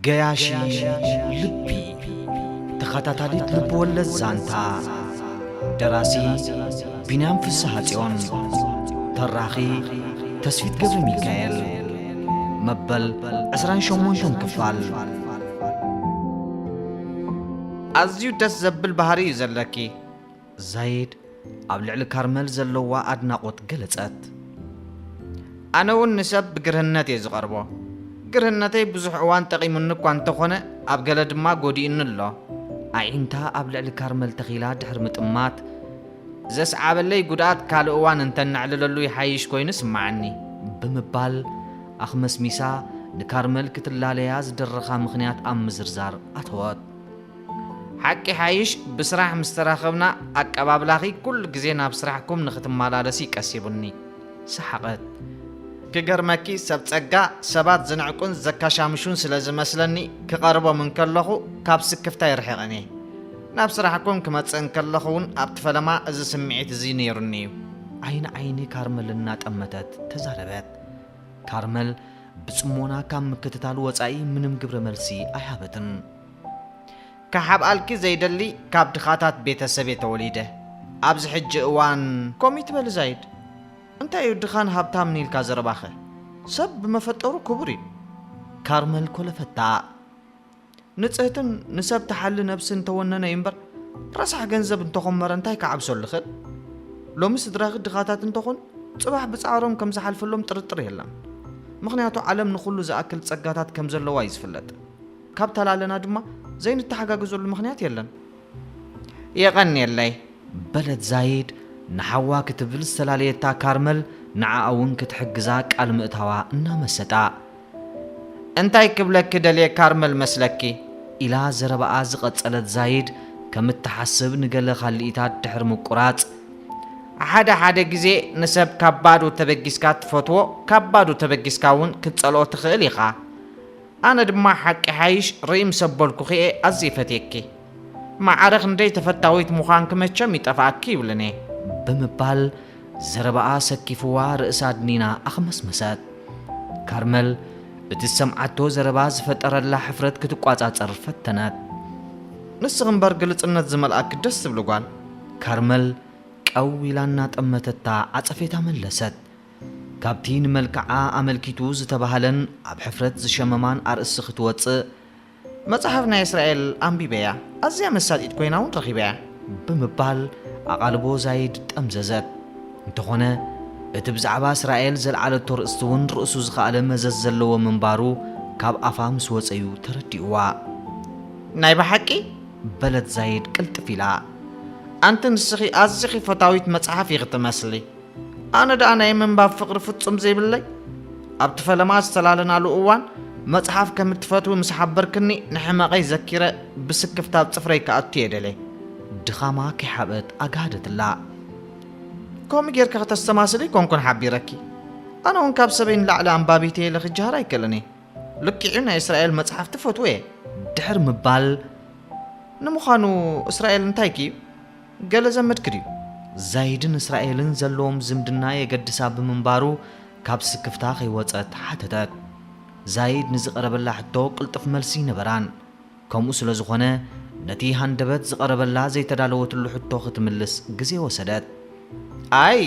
ገያሺ ልቢ። ተኸታታሊት ልብወለድ ዛንታ። ደራሲ ቢንያም ፍስሃጽዮን። ተራኺ ተስፊት ገብረ ሚካኤል። መበል ዕስራን ሸሞንተን ክፋል። ኣዝዩ ደስ ዘብል ባህሪ እዩ ዘለኪ። ዛይድ ኣብ ልዕሊ ካርመል ዘለዋ ኣድናቖት ገለጸት። ኣነ እውን ንሰብ ብግርህነት እየ ዝቐርቦ። ግርህነተይ ብዙሕ እዋን ጠቒሙኒ እኳ እንተኾነ፣ ኣብ ገለ ድማ ጎዲኡኒ ኣሎ። ኣዒንታ ኣብ ልዕሊ ካርመል ተኺላ ድሕሪ ምጥማት፣ ዘስዓበለይ ጉድኣት ካልእ እዋን እንተነዕልለሉ ይሓይሽ ኮይኑ ይስምዓኒ። ብምባል ኣኽመስሚሳ ንካርመል ክትላለያ ዝደረኻ ምኽንያት ኣብ ምዝርዛር ኣተወት። ሓቂ ሓይሽ፣ ብስራሕ ምስ ተራኸብና ኣቀባብላኺ ኩሉ ግዜ ናብ ስራሕኩም ንኽትመላለሲ ቀሲቡኒ። ሰሓቐት። ክገርመኪ፣ ሰብ ጸጋ ሰባት ዝንዕቁን ዘካሻምሹን ስለ ዝመስለኒ፣ ክቐርቦም እንከለኹ ካብ ስክፍታ ይርሕቕን እየ። ናብ ስራሕኩም ክመጽእ እንከለኹ እውን ኣብቲ ፈለማ እዚ ስምዒት እዚ ነይሩኒ እዩ። ዓይኒ ዓይኒ ካርመል እናጠመተት ተዛረበት። ካርመል ብጽሞና ካብ ምክትታል ወጻኢ ምንም ግብረ መልሲ ኣይሃበትን። ክሓብኣልኪ ዘይደሊ ካብ ድኻታት ቤተሰብ እየ ተወሊደ። ኣብዚ ሕጂ እዋን ከምኡ ትበሊ ዛይድ? እንታይ እዩ ድኻን ሃብታምን ኢልካ ዘረባኸ? ሰብ ብመፈጠሩ ክቡር እዩ። ካርመል ኮለፈታ። ንጽህትን ንሰብ ትሓሊ ነብስን እንተወነነ እዩ እምበር፣ ረሳሕ ገንዘብ እንተኾመረ እንታይ ክዓብሰሉ ይኽእል? ሎሚ ስድራኺ ድኻታት እንተኾኑ፣ ጽባሕ ብጻዕሮም ከም ዝሓልፈሎም ጥርጥር የለን። ምኽንያቱ ዓለም ንኹሉ ዝኣክል ጸጋታት ከም ዘለዋ እዩ ዝፍለጥ። ካብ ተላለና ድማ ዘይንተሓጋገዘሉ ምኽንያት የለን። የቐንየለይ። በለት ዛይድ ንሓዋ ክትብል ዝተላለየታ ካርመል ንዓኣ እውን ክትሕግዛ ቃል ምእታዋ እናመሰጣ። እንታይ ክብለኪ ደልየ ካርመል መስለኪ? ኢላ ዘረባኣ ዝቐጸለት ዛይድ ከም እትሓስብ ንገለ ካልኢታት ድሕሪ ምቁራጽ፣ ሓደ ሓደ ግዜ ንሰብ ካብ ባዶ ተበጊስካ ትፈትዎ፣ ካብ ባዶ ተበጊስካ እውን ክትጸልኦ ትኽእል ኢኻ። ኣነ ድማ ሓቂ ሓይሽ ርእይ ምስ ኣበልኩኺ እየ ኣዝየ ፈትየኪ። ማዕረ ክንደይ ተፈታዊት ምዃንኪ መቸም ይጠፍኣኪ ይብልን እየ። ብምባል ዘረባኣ ሰኪፍዋ ርእሳ ኣድኒና ኣኽመስመሰት። ካርመል እቲ ዝሰምዓቶ ዘረባ ዝፈጠረላ ሕፍረት ክትቋጻጸር ፈተነት። ንስኺ እምበር ግልጽነት ዝመልኣኪ ደስ ትብሊ ጓል። ካርመል ቀው ኢላ እናጠመተታ ዓጸፌታ መለሰት። ካብቲ ንመልክዓ ኣመልኪቱ ዝተባህለን ኣብ ሕፍረት ዝሸመማን ኣርእስቲ ክትወጽእ፣ መጽሓፍ ናይ እስራኤል ኣንቢበያ፣ ኣዝያ መሳጢት ኮይና እውን ረኺበያ። ብምባል ኣቓልቦ ዛይድ ጠምዘዘት። እንተኾነ እቲ ብዛዕባ እስራኤል ዘልዓለቶ ርእስቲ እውን ርእሱ ዝኸኣለ መዘዝ ዘለዎ ምንባሩ ካብ ኣፋ ምስ ወጸዩ ተረዲእዋ። ናይ ብሓቂ? በለት ዛይድ ቅልጥፍ ኢላ። ኣንቲ ንስኺ ኣዚኺ ፈታዊት መጽሓፍ ኢኺ ትመስሊ። ኣነ ደኣ ናይ ምንባብ ፍቕሪ ፍጹም ዘይብለይ? ኣብቲ ፈለማ ዝተላለናሉ እዋን መጽሓፍ ከም እትፈትዊ ምስ ሓበርክኒ ንሕመቐይ ዘኪረ ብስክፍታ ኣብ ጽፍረይ ክኣቱ እየ ደልየ። ድኻማ ከይሓብአት ኣጋህደትላ። ከምኡ ጌርካ ከተስተማስሊ ኣይኮንኩን ሓቢረኪ። ኣነ እውን ካብ ሰበይ ንላዕሊ ኣንባቢት እየ ኢለ ክጀሃር ኣይክእልን እየ። ልክዕ እዩ ናይ እስራኤል መጽሓፍ ትፈትው እየ። ድሕሪ ምባል ንምዃኑ እስራኤል እንታይኪ እዩ? ገለ ዘመድኪ ድዩ? ዛይድን እስራኤልን ዘለዎም ዝምድና የገድሳ ብምንባሩ ካብ ስክፍታ ከይወጸት ሓተተት። ዛይድ ንዝቐረበላ ሕቶ ቅልጡፍ መልሲ ይነበራን። ከምኡ ስለ ዝኾነ ነቲ ሃንደበት ዝቐረበላ ዘይተዳለወትሉ ሕቶ ክትምልስ ግዜ ወሰደት። ኣይ፣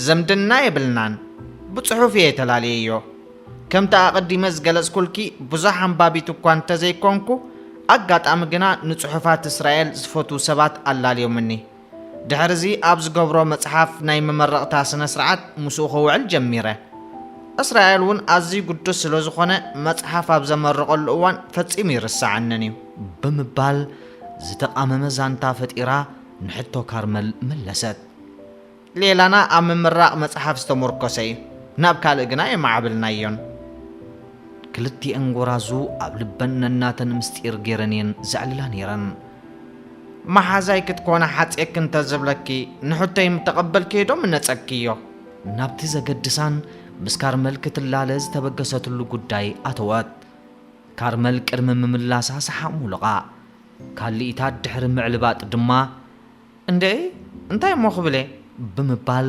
ዝምድና የብልናን። ብጽሑፍ እየ ተላልየዮ። ከምቲ ኣቐዲመ ዝገለጽኩልኪ ብዙሕ ኣንባቢት እኳ እንተዘይኮንኩ፣ ኣጋጣሚ ግና ንጽሑፋት እስራኤል ዝፈትዉ ሰባት ኣላልዮምኒ። ድሕርዚ ኣብ ዝገብሮ መጽሓፍ ናይ መመረቕታ ስነ ስርዓት ምስኡ ክውዕል ጀሚረ። እስራኤል እውን ኣዝዩ ግዱስ ስለ ዝኾነ መጽሓፍ ኣብ ዘመርቐሉ እዋን ፈጺሙ ይርስዓንን እዩ። ብምባል ዝተቓመመ ዛንታ ፈጢራ ንሕቶ ካርመል መለሰት። ሌላና ኣብ ምምራቕ መጽሓፍ ዝተመርኮሰ እዩ። ናብ ካልእ ግና የማዕብልናዮን። ክልቲኤን ጎራዙ ኣብ ልበን ነናተን ምስጢር ገይረን እየን ዘዕልላ ነይረን። መሓዛይ ክትኮና ሓጽየኪ እንተዝብለኪ ንሕቶይ ምተቐበልክዮ ዶ ምነጸግክዮ? ናብቲ ዘገድሳን ምስ ካርመል ክትላለ ዝተበገሰትሉ ጉዳይ ኣተወት። ካርመል ቅድሚ ምምላሳ ሰሓቕ ሙሉቓ። ካልኢታት ድሕሪ ምዕልባጥ ድማ፣ እንዴ፣ እንታይ እሞ ክብል እየ? ብምባል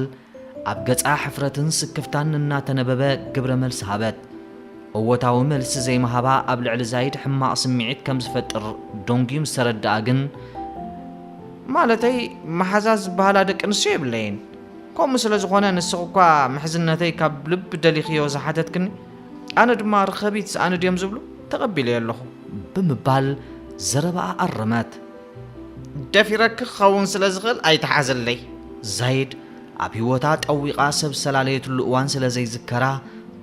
ኣብ ገጻ ሕፍረትን ስክፍታን እናተነበበ ግብረ መልሲ ሃበት። እወታዊ መልሲ ዘይምሃባ ኣብ ልዕሊ ዛይድ ሕማቕ ስምዒት ከም ዝፈጥር ደንጉዩ ምስ ተረድኣ ግን፣ ማለተይ፣ መሓዛ ዝበሃላ ደቂ ኣንስትዮ የብለይን። ከምኡ ስለ ዝኾነ፣ ንስኺ እኳ ምሕዝነተይ ካብ ልቢ ደሊኽዮ ዝሓተትክኒ፣ ኣነ ድማ ርኸቢት ዝኣንድ እዮም ዝብሉ ተቐቢለዮ ኣለኹ። ብምባል ዘረባኣ ኣረመት። ደፊረኪ ክኸውን ስለ ዝኽእል ኣይትሓዝለይ። ዛይድ ኣብ ህይወታ ጠዊቓ ሰብ ዝሰላለየትሉ እዋን ስለ ዘይዝከራ፣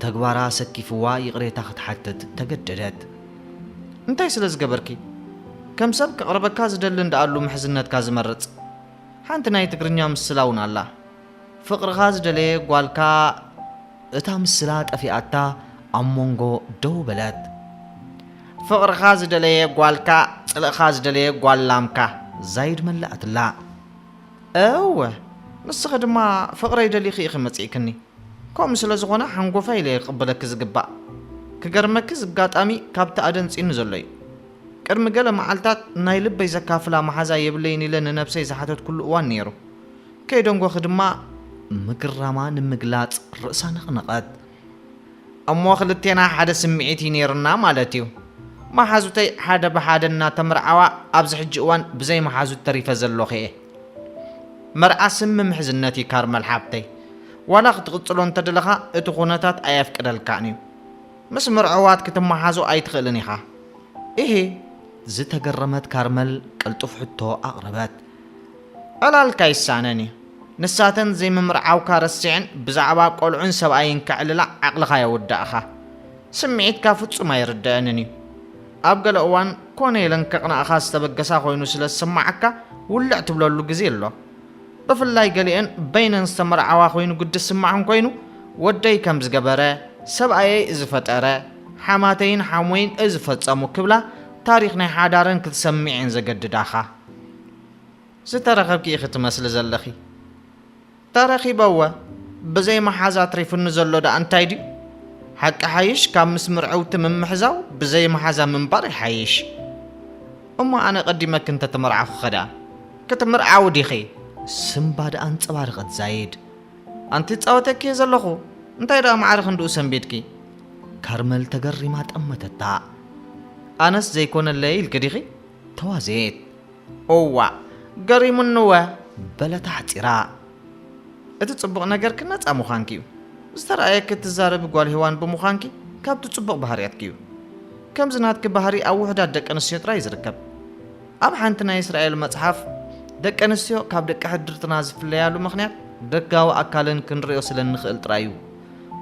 ተግባራ ኣሰኪፍዋ ይቕሬታ ክትሓትት ተገደደት። እንታይ ስለ ዝገበርኪ? ከም ሰብ ክቕርበካ ዝደሊ እንደኣሉ ምሕዝነትካ ዝመርጽ። ሓንቲ ናይ ትግርኛ ምስላ እውን ኣላ። ፍቕርኻ ዝደለየ ጓልካ። እታ ምስላ ጠፊኣታ ኣብ መንጎ ደው በለት። ፍቕርኻ ዝደለየ ጓልካ፣ ጽልእኻ ዝደለየ ጓል ላምካ። ዛይድ መለኣትላ። እወ፣ ንስኺ ድማ ፍቕረይ ደሊኺ ኢኺ መጺእክኒ። ከምኡ ስለ ዝኾነ ሓንጎፋይ ኢለ ክቕበለኪ ዝግባእ። ክገርመኪ፣ እዚ ኣጋጣሚ ካብቲ ኣደንጺኒ ዘሎ እዩ። ቅድሚ ገለ መዓልታት ናይ ልበይ ዘካፍላ መሓዛ የብለይን ኢለ ንነብሰይ ዝሓተትኩሉ እዋን ነይሩ። ከይደንጎኺ ድማ። ምግራማ ንምግላጽ ርእሳ ነቕነቐት። እሞ ክልቴና ሓደ ስምዒት እዩ ነይሩና ማለት እዩ። መሓዙተይ ሓደ ብሓደ እናተመርዓዋ ኣብዚ ሕጂ እዋን ብዘይ መሓዙት ተሪፈ ዘለኹ እየ። መርዓ ስም ምሕዝነት እዩ ካርመል ሓብተይ። ዋላ ክትቕጽሎ እንተደለኻ እቲ ኩነታት ኣየፍቅደልካን እዩ። ምስ ምርዑዋት ክትመሓዞ ኣይትኽእልን ኢኻ። ኢሂ። ዝተገረመት ካርመል ቅልጡፍ ሕቶ ኣቕረበት። ዕላልካ ይሳነን እዩ። ንሳተን ዘይምምርዓውካ ረሲዐን ብዛዕባ ቆልዑን ሰብኣይን ከዕልላ ዓቕልኻ የውዳእኻ። ስምዒትካ ፍጹም ኣይርድአንን እዩ። ኣብ ገለ እዋን ኮነ ኢለን ከቕንኣኻ ዝተበገሳ ኮይኑ ስለ ዝስምዓካ ውልዕ ትብለሉ ግዜ ኣሎ። ብፍላይ ገሊአን በይነን ዝተመርዓዋ ኮይኑ ግዲ ዝስምዐን ኮይኑ፣ ወደይ ከም ዝገበረ፣ ሰብኣየይ እዚ ፈጠረ፣ ሓማተይን ሓሞይን እዚ ፈጸሙ ክብላ ታሪኽ ናይ ሓዳረን ክትሰምዕ እየን ዘገድዳኻ። ዝተረኸብኪ ኢኺ ትመስሊ ዘለኺ። ተረኺበወ፣ ብዘይ መሓዛ ኣትሪፉኒ ዘሎ ደኣ እንታይ ድዩ? ሓቂ ሓይሽ ካብ ምስ ምርዕውቲ ምምሕዛው ብዘይ መሓዛ ምንባር ይሓይሽ። እሞ ኣነ ቀዲመኪ እንተተመርዓኹኸ ደኣ? ክትምርዓዊ ዲኺ? ስምባ ደኣ ኣንጸባረቐት ዛይድ። ኣንቲ ጻወተኪ እየ ዘለኹ። እንታይ ደኣ ማዕረ ክንድኡ ሰንቢድኪ? ካርመል ተገሪማ ጠመተታ። ኣነስ ዘይኮነለይ ኢልኪ ዲኺ? ተዋዘየት። እዋእ፣ ገሪሙኒወ። በለት ኣሕጺራ። እቲ ጽቡቕ ነገርኪ ነጻ ምዃንኪ እዩ። ዝተረኣየኪ እትዛረቢ ጓል ሄዋን ብምዃንኪ ካብቲ ጽቡቕ ባህርያትኪ እዩ። ከምዚ ናትኪ ባህሪ ኣብ ውሑዳት ደቂ ኣንስትዮ ጥራይ እዩ ዝርከብ። ኣብ ሓንቲ ናይ እስራኤል መጽሓፍ፣ ደቂ ኣንስትዮ ካብ ደቂ ሕድርትና ዝፍለያሉ ምኽንያት ደጋዊ ኣካለን ክንርእዮ ስለ እንኽእል ጥራይ እዩ።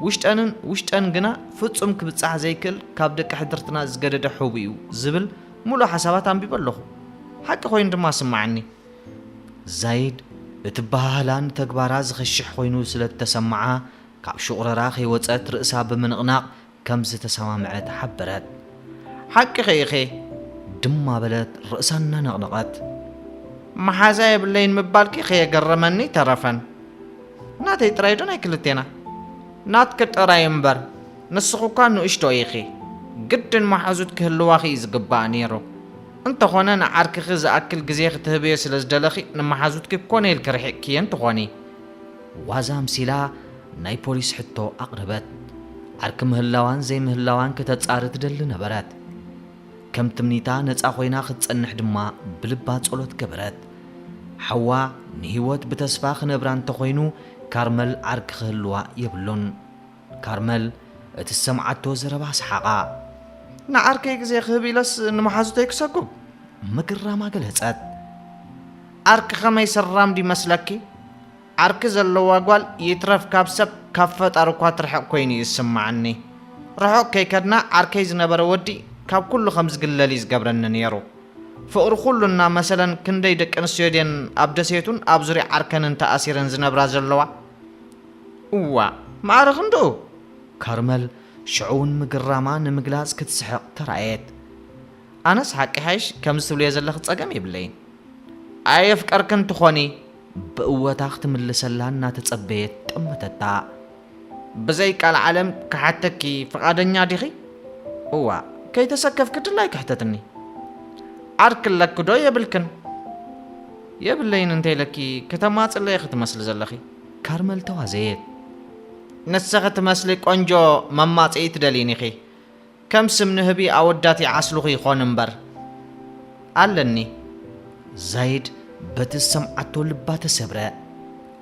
ውሽጠንን ውሽጠን ግና ፍጹም ክብጻሕ ዘይክእል ካብ ደቂ ሕድርትና ዝገደደ ሕቡእ እዩ ዝብል ምሉእ ሓሳባት ኣንቢበ ኣለኹ። ሓቂ ኮይኑ ድማ ስምዓኒ። ዛይድ እቲ ባህላን ተግባራ ዝኸሽሕ ኮይኑ ስለ እተሰምዓ፣ ካብ ሽቑረራ ከይወጸት ርእሳ ብምንቕናቕ ከም ዝተሰማምዐት ሓበረት። ሓቅኺ ኢኺ። ድማ በለት ርእሳ እናነቕነቐት። መሓዛ የብለይን ምባልኪ ከየገረመኒ ተረፈን። ናተይ ጥራይ ዶ ናይ ክልቴና? ናትኪ ጥራይ እምበር፣ ንስኺ እኳ ንእሽቶ ኢኺ። ግድን መሓዙት ክህልዋኺ እዩ ዝግባእ ነይሩ። እንተኾነ ንዓርክኺ ዝኣክል ግዜ ክትህብዮ ስለ ዝደለኺ ንመሓዙትኪ ኮነ ኢልኪ ርሒቕክየን ትኾኒ። ዋዛ ኣምሲላ ናይ ፖሊስ ሕቶ ኣቕረበት። ዓርኪ ምህላዋን ዘይምህላዋን ክተጻሪ ትደሊ ነበረት። ከም ትምኒታ ነጻ ኮይና ክትጸንሕ ድማ ብልባ ጸሎት ገበረት። ሓዋ ንህይወት ብተስፋ ክነብራ እንተኾይኑ፣ ካርመል ዓርኪ ክህልዋ የብሉን። ካርመል እቲ ዝሰምዓቶ ዘረባ ሰሓቓ። ንዓርከይ ግዜ ክህብ ኢለስ ንመሓዙተይ ክሰጉግ? ምግራማ ገለጸት። ዓርኪ ከመይ ሰራም ድዩ መስለኪ? ዓርኪ ዘለዋ ጓል ይትረፍ ካብ ሰብ፣ ካብ ፈጣሪ እኳ ትርሕቕ ኮይኑ እዩ ዝስምዓኒ። ርሑቕ ከይከድና ዓርከይ ዝነበረ ወዲ ካብ ኩሉ ከም ዝግለል እዩ ዝገብረኒ ነይሩ። ፍቕሪ ኩሉ እናመሰለን ክንደይ ደቂ ኣንስትዮ ድየን ኣብ ደሴቱን ኣብ ዙርያ ዓርከንን ተኣሲረን ዝነብራ ዘለዋ? እዋእ፣ ማዕረ ክንድኡ! ካርመል ሽዑ እውን ምግራማ ንምግላጽ ክትስሕቕ ተራእየት። ኣነስ ሓቂ ሓይሽ ከምዚ ትብልዮ ዘለኺ ጸገም የብለይን። ኣየፍቀርክን ትኾኒ? ብእወታ ክትምልሰላ እናተጸበየት ጠመተታ። ብዘይ ቃል ዓለም ክሓተኪ ፍቓደኛ ዲኺ? እዋእ፣ ከይተሰከፍኪ ድላይ ክሕተትኒ። ዓርኪ ኣለኪ ዶ የብልክን? የብለይን እንተኢለኪ ከተማጽእለይ ኢኺ ትመስሊ ዘለኺ። ካርመል ተዋዘየት። ንስኺ ትመስሊ ቆንጆ መማጽኢ ትደልይን ኢኺ። ከም ስም ንህቢ ኣወዳት ይዓስልኹ ይኾን እምበር ኣለኒ። ዛይድ በቲ ዝሰምዓቶ ልባ ተሰብረ።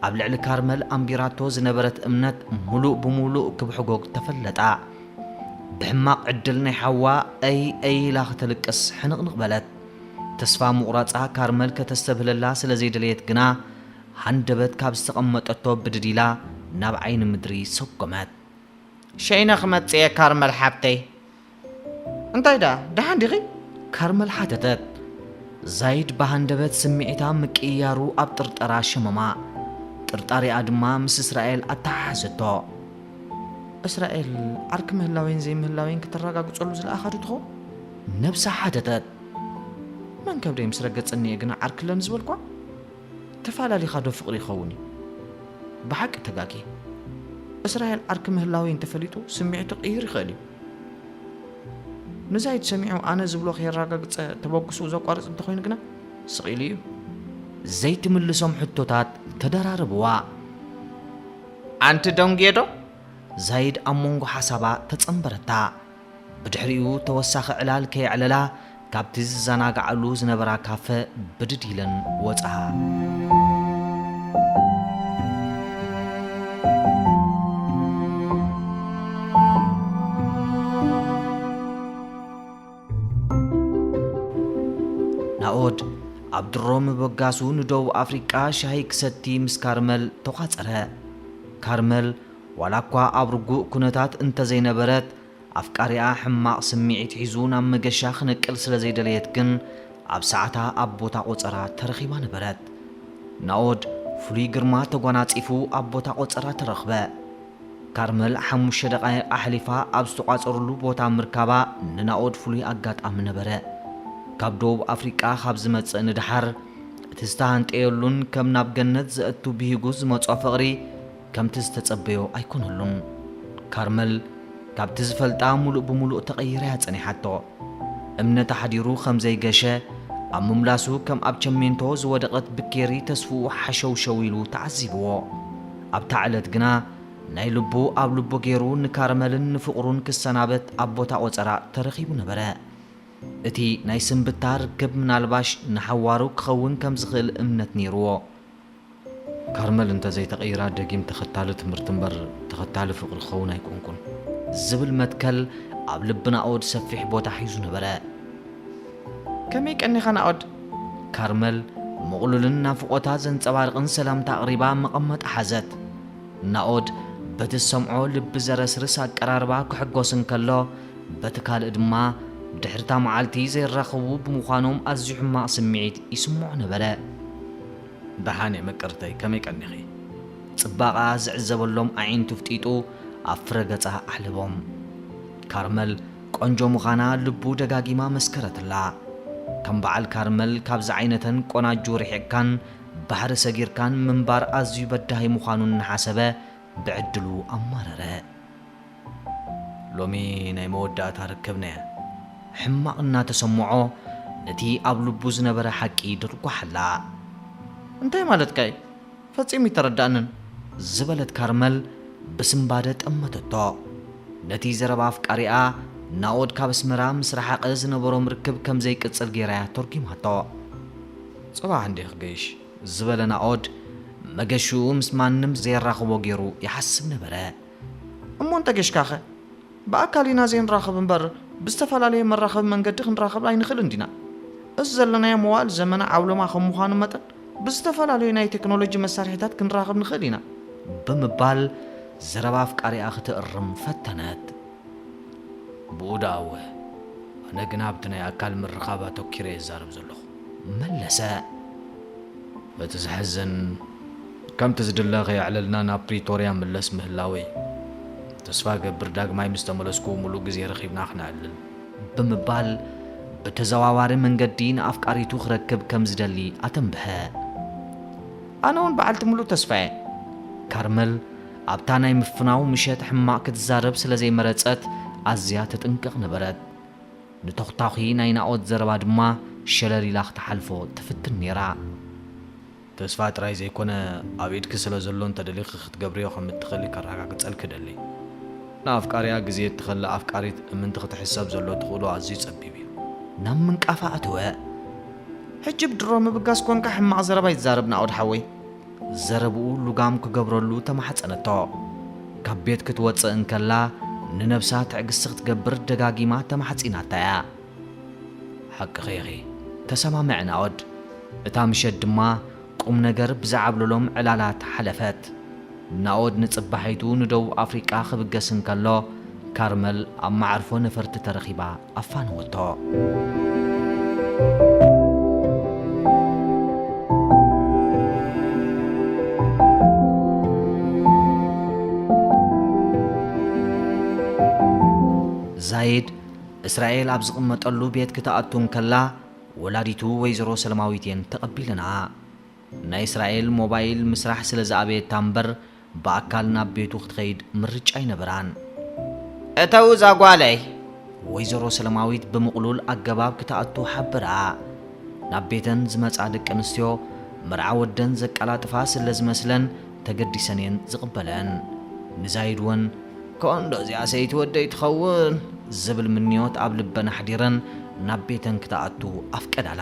ኣብ ልዕሊ ካርመል ኣንቢራቶ ዝነበረት እምነት ምሉእ ብምሉእ ክብሕጎግ ተፈለጣ። ብሕማቕ ዕድል ናይ ሓዋ ኣይ ኣይ ኢላ ከተልቅስ ሕንቕንቕ በለት። ተስፋ ምቑራጻ ካርመል ከተስተብህለላ ስለ ዘይደለየት ግና፣ ሃንደበት ካብ ዝተቐመጠቶ ብድድ ኢላ ናብ ዓይኒ ምድሪ ሰጎመት። ሸይነ ክመጽእ እየ ካርመል ሓብተይ። እንታይ ደኣ ደሓን ዲኺ? ካርመል ሓተተት። ዛይድ ብሃንደበት ስምዒታ ምቅይያሩ ኣብ ጥርጠራ ሸመማ። ጥርጣሪኣ ድማ ምስ እስራኤል ኣተሓሓዘቶ። እስራኤል ዓርኪ ምህላወይን ዘይምህላወይን ክተረጋግጸሉ ዝለኣኻ ዶ ትኸውን? ነብሳ ሓተተት። መን ከብደይ ምስ ረገጸኒ እየ ግና ዓርኪ ኣለኒ ዝበልኳ? ተፋላሊኻ ዶ ፍቕሪ ይኸውን እዩ? ብሓቂ ተጋግየ። እስራኤል ዓርኪ ምህላወይ እንተፈሊጡ ስምዒቱ ክቕይር ይኽእል እዩ። ንዛይድ ሰሚዑ ኣነ ዝብሎ ከየረጋግጸ ተበግስኡ ዘቋርጽ እንተኾይኑ ግና ስቕ ኢሉ እዩ። ዘይትምልሶም ሕቶታት ተደራረብዋ። ኣንቲ ደንጉየ ዶ? ዛይድ ኣብ መንጎ ሓሳባ ተጸንበረታ። ብድሕሪኡ ተወሳኺ ዕላል ከየዕለላ ካብቲ ዝዘናግዓሉ ዝነበራ ካፈ ብድድ ኢለን ወጽኣ። ናኦድ ኣብ ድሮ ምብጋሱ ንደቡብ ኣፍሪቃ ሻሂ ክሰቲ ምስ ካርመል ተቋጸረ። ካርመል ዋላ እኳ ኣብ ርጉእ ኩነታት እንተዘይነበረት፣ ኣፍቃሪኣ ሕማቕ ስምዒት ሒዙ ናብ መገሻ ክነቅል ስለ ዘይደለየት ግን፣ ኣብ ሰዓታ ኣብ ቦታ ቆጸራ ተረኺባ ነበረት። ናኦድ ፍሉይ ግርማ ተጓናጺፉ ኣብ ቦታ ቆጸራ ተረኽበ። ካርመል ሓሙሽተ ደቓይቕ ኣሕሊፋ ኣብ ዝተቋጸሩሉ ቦታ ምርካባ ንናኦድ ፍሉይ ኣጋጣሚ ነበረ። ካብ ደቡብ ኣፍሪቃ ካብ ዝመጽእ ንደሓር፣ እቲ ዝተሃንጠየሉን ከም ናብ ገነት ዘእቱ ብሂጉ ዝመጾ ፍቕሪ ከምቲ ዝተጸበዮ ኣይኮነሉን። ካርመል ካብቲ ዝፈልጣ ምሉእ ብምሉእ ተቐይራ እያ ጸኒሓቶ። እምነታ ሓዲሩ ከም ዘይገሸ፣ ኣብ ምምላሱ ከም ኣብ ቸሜንቶ ዝወደቐት ብኬሪ ተስፍኡ ሓሸውሸው ኢሉ ተዓዚብዎ። ኣብታ ዕለት ግና ናይ ልቡ ኣብ ልቡ ገይሩ ንካርመልን ንፍቕሩን ክሰናበት ኣብ ቦታ ቆጸራ ተረኺቡ ነበረ። እቲ ናይ ስንብታ ርክብ ምናልባሽ ንሓዋሩ ክኸውን ከም ዝኽእል እምነት ነይርዎ። ካርመል እንተ ዘይተቐይራ ደጊም ተኸታሊ ትምህርቲ እምበር ተኸታሊ ፍቕሪ ክኸውን ኣይኮንኩን። ዝብል መትከል ኣብ ልቢ ናኦድ ሰፊሕ ቦታ ሒዙ ነበረ። ከመይ ቀኒኻ ናኦድ? ካርመል ምቕሉልን ናፍቖታ ዘንጸባርቕን ሰላምታ ኣቕሪባ መቐመጣ ሓዘት። ናኦድ በቲ ዝሰምዖ ልቢ ዘረስርስ ኣቀራርባ ክሕጎስ እንከሎ፣ በቲ ካልእ ድማ ድሕርታ መዓልቲ ዘይራኸቡ ብምዃኖም ኣዝዩ ሕማቕ ስምዒት ይስምዖ ነበረ። ደሓን እየ ምቅርተይ፣ ከመይ ቀኒኺ? ጽባቐኣ ዝዕዘበሎም ኣዒንቱ ፍጢጡ ኣብ ፍረ ገጻ ኣሕለቦም። ካርመል ቆንጆ ምዃና ልቡ ደጋጊማ መስከረትላ። ከም በዓል ካርመል ካብዚ ዓይነተን ቆናጁ ርሒቕካን ባሕሪ ሰጊርካን ምንባር ኣዝዩ በዳሂ ምዃኑ እናሓሰበ ብዕድሉ ኣማረረ። ሎሚ ናይ መወዳእታ ርክብና እያ። ሕማቕ እናተሰምዖ ነቲ ኣብ ልቡ ዝነበረ ሓቂ ደርጓሓላ። እንታይ ማለትካ እዩ? ፈጺሙ ኣይተረዳእንን። ዝበለት ካርመል ብስንባደ ጠመተቶ። ነቲ ዘረባ ኣፍቃሪኣ ናኦድ ካብ ኣስመራ ምስ ረሓቐ ዝነበሮም ርክብ ከም ዘይቅጽል ገይራ እያ ተርጒማቶ። ጽባሕ እንድየ ክገይሽ ዝበለ ናኦድ፣ መገሽኡ ምስ ማንም ዘየራኽቦ ገይሩ ይሓስብ ነበረ። እሞ እንተ ገሽካኸ? ብኣካል ኢና ዘይንራኸብ እምበር፣ ብዝተፈላለየ መራኸቢ መንገዲ ክንራኸብ ኣይንኽእልን ዲና? እዚ ዘለናዮ መዋእል ዘመነ ዓውሎማ ከም ምዃኑ መጠን፣ ብዝተፈላለዩ ናይ ቴክኖሎጂ መሳርሒታት ክንራኸብ ንኽእል ኢና። ብምባል ዘረባ ኣፍቃሪኣ ክትእርም ፈተነት። ብኡ ደኣ እወ፣ ኣነ ግና ኣብቲ ናይ ኣካል ምርኻብ ኣተኲረ እየ ዝዛረብ ዘለኹ። መለሰ። እቲ ዘሕዝን፣ ከምቲ ዝድለ ከየዕለልና ናብ ፕሪቶርያ ምለስ ምህላወይ። ተስፋ እገብር ዳግማይ ምስ ተመለስኩ ምሉእ ግዜ ረኺብና ክነዕልል። ብምባል ብተዘዋዋሪ መንገዲ ንኣፍቃሪቱ ክረክብ ከም ዝደሊ ኣተንብሀ። ኣነ እውን በዓልቲ ምሉእ ተስፋ እየ። ካርመል ኣብታ ናይ ምፍናው ምሸት ሕማቕ ክትዛረብ ስለ ዘይመረጸት ኣዝያ ትጥንቀቕ ነበረት። ንተኹታኹ ናይ ናኦድ ዘረባ ድማ ሸለል ኢላ ክትሓልፎ ትፍትን ነይራ። ተስፋ ጥራይ ዘይኮነ፣ ኣብ ኢድኪ ስለ ዘሎ እንተደሊኺ ክትገብርዮ ከም እትኽእሊ ከረጋግጸልኪ እደሊ። ንኣፍቃሪኣ ግዜ እትኸልእ ኣፍቃሪት እምንቲ ክትሕሰብ ዘሎ ትኽእሎ ኣዝዩ ጸቢብ እዩ። ናብ ምንቃፋ ኣተወ። ሕጂ ብድሮ ምብጋስ ኮንካ ሕማቕ ዘረባ ይትዛረብ ናኦድ ሓወይ። ዘረብኡ ልጓም ክገብረሉ ተማሕጸነቶ። ካብ ቤት ክትወጽእ እንከላ ንነብሳ ትዕግስቲ ክትገብር ደጋጊማ ተማሕጺናታ እያ። ሓቅኺ ኢኺ። ተሰማምዐ ናኦድ። እታ ምሸት ድማ ቁም ነገር ብዝዓብለሎም ዕላላት ሓለፈት። ናኦድ ንጽባሒቱ ንደቡብ ኣፍሪቃ ክብገስ እንከሎ፣ ካርመል ኣብ መዓርፎ ነፈርቲ ተረኺባ ኣፋነወቶ። ዛይድ እስራኤል ኣብ ዝቕመጠሉ ቤት ክትኣቱ እንከላ፣ ወላዲቱ ወይዘሮ ሰለማዊት እየን ተቐቢለንኣ። ናይ እስራኤል ሞባይል ምስራሕ ስለ ዝኣበየታ እምበር፣ ብኣካል ናብ ቤቱ ክትኸይድ ምርጫ ኣይነበራን። "እተው እዛ ጓለይ!" ወይዘሮ ሰለማዊት ብምቕሉል ኣገባብ ክትኣቱ ሓበራ። ናብ ቤተን ዝመጻ ደቂ ኣንስትዮ፣ መርዓ ወደን ዘቀላጥፋ ስለ ዝመስለን፣ ተገዲሰን እየን ዝቕበለን። ንዛይድ እውን፣ "ኮንዶ እዚኣ ሰይቲ ወደይ ትኸውን?" ዝብል ምንዮት ኣብ ልበን ኣሕዲረን ናብ ቤተን ክትኣቱ ኣፍቀዳላ።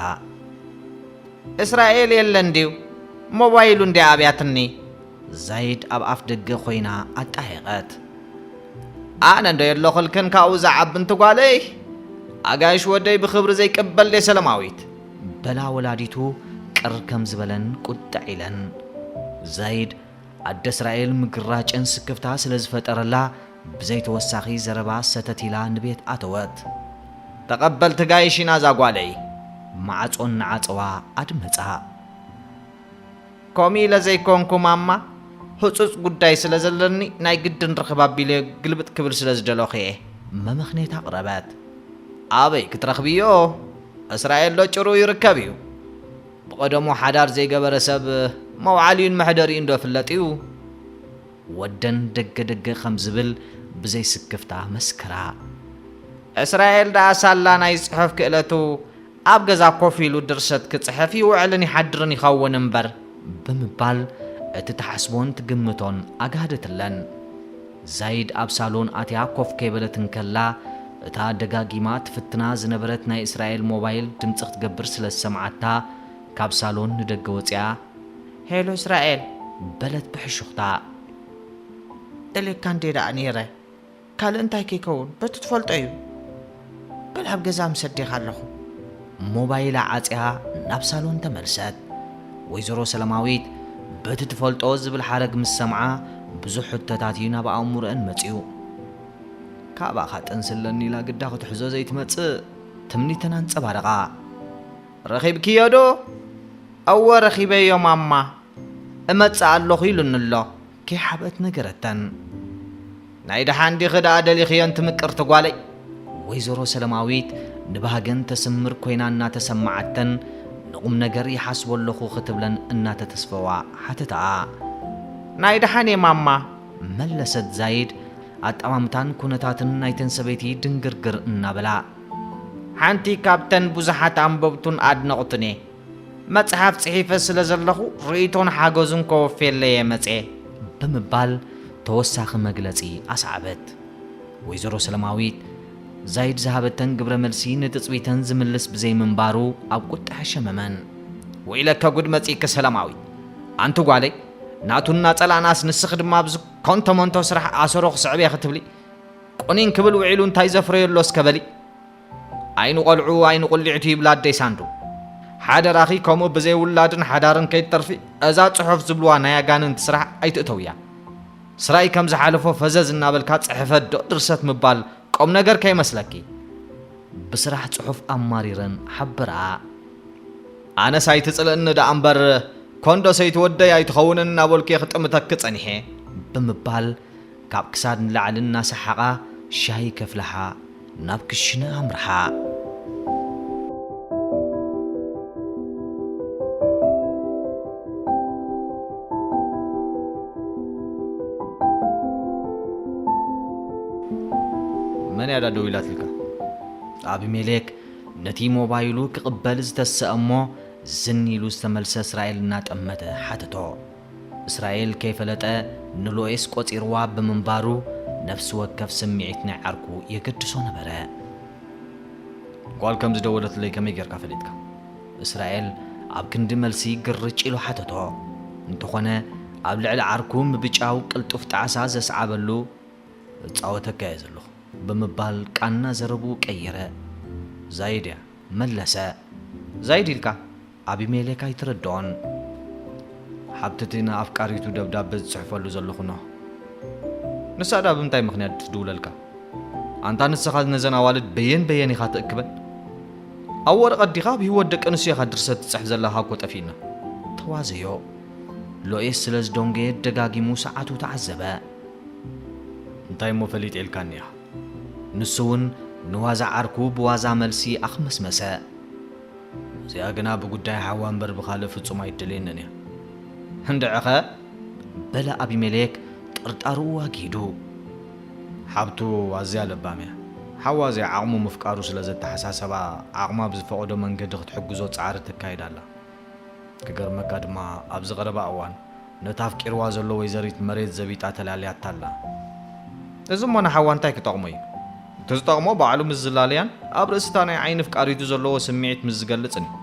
"እስራኤል የለን ድዩ? ሞባይሉ እንድያ ኣብያትኒ?" ዛይድ ኣብ ኣፍ ደገ ኮይና ኣጣየቐት። "ኣነ እንዶ የለኹልክን ካብኡ ዝዓቢ እንቲ ጓለይ? ኣጋይሽ ወደይ ብኽብሪ ዘይቅበል ድየ ሰለማዊት?" በላ ወላዲቱ ቅር ከም ዝበለን ቁጥዕ ኢለን። ዛይድ ኣደ እስራኤል ምግራጭን ስክፍታ ስለ ዝፈጠረላ፣ ብዘይተወሳኺ ዘረባ ሰተት ኢላ ንቤት ኣተወት። "ተቐበል ትጋይሽ ኢና እዛ ጓለይ!" ማዕጾ እናዓጸዋ ኣድመጻ። "ከምኡ ኢለ ዘይኮንኩ ማማ፣ ህጹጽ ጉዳይ ስለ ዘለኒ ናይ ግድን ርኽብ ኣቢለ ግልብጥ ክብል ስለ ዝደለኹ እየ።" መመኽኔታ ኣቕረበት። "ኣበይ ክትረኽብዮ? እስራኤል ዶ ጭርኡ ይርከብ እዩ? ብቐደሙ ሓዳር ዘይገበረ ሰብ መውዓሊኡን መሕደሪኡን ዶ ፍለጥ እዩ?" ወደን ደገ ደገ ከም ዝብል ብዘይ ስክፍታ መስከራ። "እስራኤል ደኣ ሳላ ናይ ጽሑፍ ክእለቱ ኣብ ገዛ ኮፍ ኢሉ ድርሰት ክጽሕፍ ይውዕልን ይሓድርን ይኸውን እምበር" ብምባል እቲ ትሓስቦን ትግምቶን ኣጋህደትለን። ዛይድ ኣብ ሳሎን ኣትያ ኮፍ ከይበለት እንከላ፣ እታ ደጋጊማ ትፍትና ዝነበረት ናይ እስራኤል ሞባይል ድምጺ ክትገብር ስለ ዝሰምዓታ፣ ካብ ሳሎን ንደገ ወጺኣ፣ "ሄሎ እስራኤል!" በለት ብሕሹኽታ። "ደልየካ እንዴ ደኣ ነይረ? ካልእ እንታይ ከይከውን? በቲ ትፈልጦ እዩ። በል ኣብ ገዛ ምስ ኣዴኻ ኣለኹ።" ሞባይላ ዓጽያ ናብ ሳሎን ተመልሰት። ወይዘሮ ሰለማዊት በቲ ትፈልጦ ዝብል ሓረግ ምስ ሰምዓ፣ ብዙሕ ሕቶታት እዩ ናብ ኣእምሮአን መጺኡ። "ካባኻ ጥንሲ ኣለኒ ኢላ ግዳ ክትሕዞ ዘይትመጽእ?" ትምኒተን ኣንጸባረቓ። "ረኺብክዮ ዶ?" "እወ ረኺበዮ ማማ፣ እመጽእ ኣለኹ ኢሉኒ ኣሎ።" ከይሓብአት ነገረተን። "ናይ ደሓን ዲኺ ደኣ ደሊኽዮ እንቲ ምቅርቲ ጓለይ?" ወይዘሮ ሰለማዊት ንባህገን ተስምር ኮይና እናተሰማዓተን፣ "ንቑም ነገር ይሓስቦ ኣለኹ" ክትብለን እናተተስፈዋ ሓተተኣ። "ናይ ደሓን እየ ማማ" መለሰት ዛይድ፣ ኣጠማምታን ኩነታትን ናይተን ሰበይቲ ድንግርግር እናበላ። "ሓንቲ ካብተን ብዙሓት ኣንበብቱን ኣድነቕቱን እየ። መጽሓፍ ጽሒፈ ስለ ዘለኹ ርእይቶን ሓገዙን ከወፍየለይ እየ መጽየ" ብምባል ተወሳኺ መግለጺ ኣስዓበት። ወይዘሮ ሰለማዊት ዛይድ ዝሃበተን ግብረ መልሲ ንትጽቢተን ዝምልስ ብዘይምንባሩ ኣብ ቁጥዐ ሸመመን። "ወይለከ ጉድ መጺእኪ ሰለማዊት! ኣንቲ ጓለይ፣ ናቱ እናጸላእናስ ንስኺ ድማ ኣብዚ ኮንቶ መንቶ ስራሕ ኣሰሮ ክስዕብ እየ ክትብሊ? ቁኒን ክብል ውዒሉ እንታይ ዘፍረዮ ኣሎ እስከ በሊ?" "ኣይንቆልዑ ኣይንቁሊዕቱ" ይብላ ኣደይ ሳንዱ። ሓደራኺ ከምኡ ብዘይ ውላድን ሓዳርን ከይትተርፊ፣ እዛ ጽሑፍ ዝብልዋ ናይ ኣጋንንቲ ስራሕ ኣይትእተውያ። ስራይ ከም ዝሓለፎ ፈዘዝ እናበልካ ጽሕፈት ዶ ድርሰት ምባል ቁም ነገር ከይመስለኪ። ብስራሕ ጽሑፍ ኣማሪረን ሓበርኣ። "ኣነስ ኣይትጽልእኒ ደኣ እምበር፣ ኮንዶ ሰይቲ ወደይ ኣይትኸውንን እናበልኩ እየ ክጥምተኪ ጸኒሐ" ብምባል ካብ ክሳድ ንላዕሊ እናሰሓቓ ሻሂ ከፍልሓ ናብ ክሽነ ኣምርሓ። መን እያ ዳ ደው ኢላትልካ? ኣቢሜሌክ ነቲ ሞባይሉ ክቕበል ዝተሰአ እሞ ዝን ኢሉ ዝተመልሰ እስራኤል እናጠመተ ሓተቶ። እስራኤል ከይፈለጠ ንሎኤስ ቆጺርዋ ብምንባሩ፣ ነፍሲ ወከፍ ስምዒት ናይ ዓርኩ የገድሶ ነበረ። ጓል ከም ዝደወለትለይ ከመይ ጌርካ ፈሊጥካ? እስራኤል ኣብ ክንዲ መልሲ ግርጭ ኢሉ ሓተቶ። እንተኾነ ኣብ ልዕሊ ዓርኩ ምብጫው ቅልጡፍ ጣዕሳ ዘስዓበሉ፣ "እጻወተካ እየ ዘለኹ" ብምባል ቃና ዘረብኡ ቀየረ። "ዛይድ እያ" መለሰ። "ዛይድ ኢልካ?" ኣቢሜሌክ ኣይተረድኦን። "ሓብትቲ ንኣፍቃሪቱ ደብዳበ ዝጽሕፈሉ ዘለኹ ኖህ። ንሳ ደኣ ብምንታይ ምኽንያት ትድውለልካ? ኣንታ ንስኻ ነዘን ኣዋልድ በየን በየን ኢኻ ትእክበን? ኣብ ወረቐት ዲኻ ኣብ ህይወት ደቂ ኣንስትዮ ኢኻ ድርሰት ትጽሕፍ ዘለኻ እኮ ጠፊእና?" ተዋዘዮ። ሎኤስ ስለ ዝደንጎየ ደጋጊሙ ሰዓቱ ተዓዘበ። "እንታይ እሞ ፈሊጠ ኢልካኒ ኢኻ?" ንሱ እውን ንዋዛ ዓርኩ ብዋዛ መልሲ ኣኽመስመሰ። "እዚኣ ግና ብጉዳይ ሓዋ እምበር ብኻልእ ፍጹም ኣይደልየንን እያ። እንድዕኸ?" በለ ኣቢሜሌክ ጥርጣርኡ ኣግሂዱ። "ሓብቱ ኣዝያ ለባም እያ። ሓዋ እዚኣ ዓቕሙ ምፍቃሩ ስለ ዘተሓሳሰባ፣ ዓቕማ ብዝፈቐዶ መንገዲ ክትሕግዞ ጻዕሪ ተካይድ ኣላ። ክገርመካ ድማ፣ ኣብዚ ቀረባ እዋን ነታ ኣፍቂርዋ ዘሎ ወይዘሪት መሬት ዘቢጣ ተላልያታ ኣላ። እዚ እሞ ንሓዋ እንታይ ክጠቕሞ እዩ? እቲ ዝጠቕሞ ባዕሉ ምስ ዝላለያን ኣብ ርእሲ እታ ናይ ዓይኒ ፍቃሪቱ ዘለዎ ስምዒት ምስ ዝገልጽን እዩ።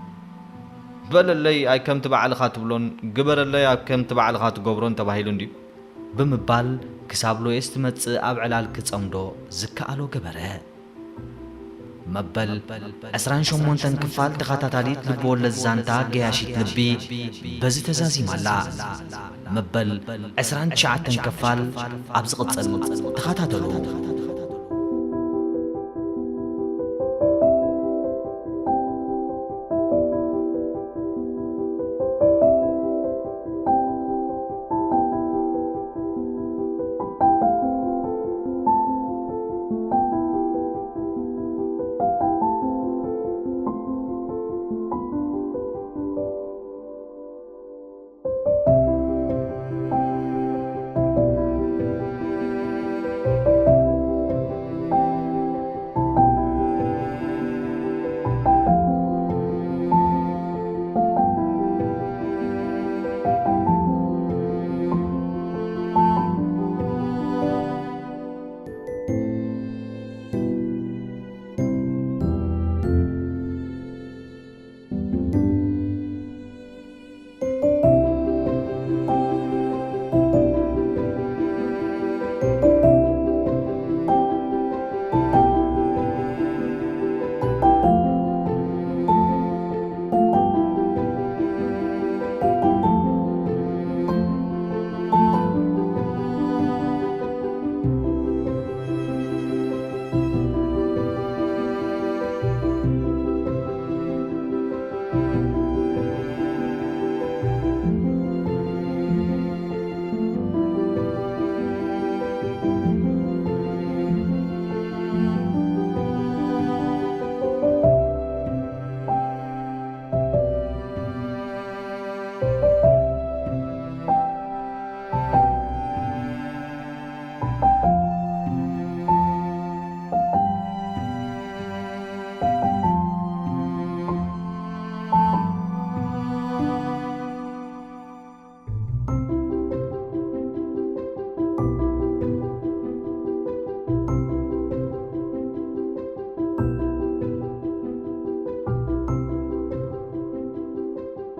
በለለይ ኣይ ከምቲ ባዕልኻ ትብሎን ግበረለይ ኣይ ከምቲ ባዕልኻ ትገብሮን ተባሂሉ እንድዩ?" ብምባል ክሳብ ሎየስ ትመጽእ ኣብ ዕላል ክጸምዶ ዝከኣሎ ገበረ። መበል ዕስራን ሸሞንተን ክፋል ተኸታታሊት ልብወለድ ዛንታ ገያሺት ልቢ በዚ ተዛዚማ ኣላ። መበል ዕስራን ትሽዓተን ክፋል ኣብ ዝቕጽል ተኸታተሉ።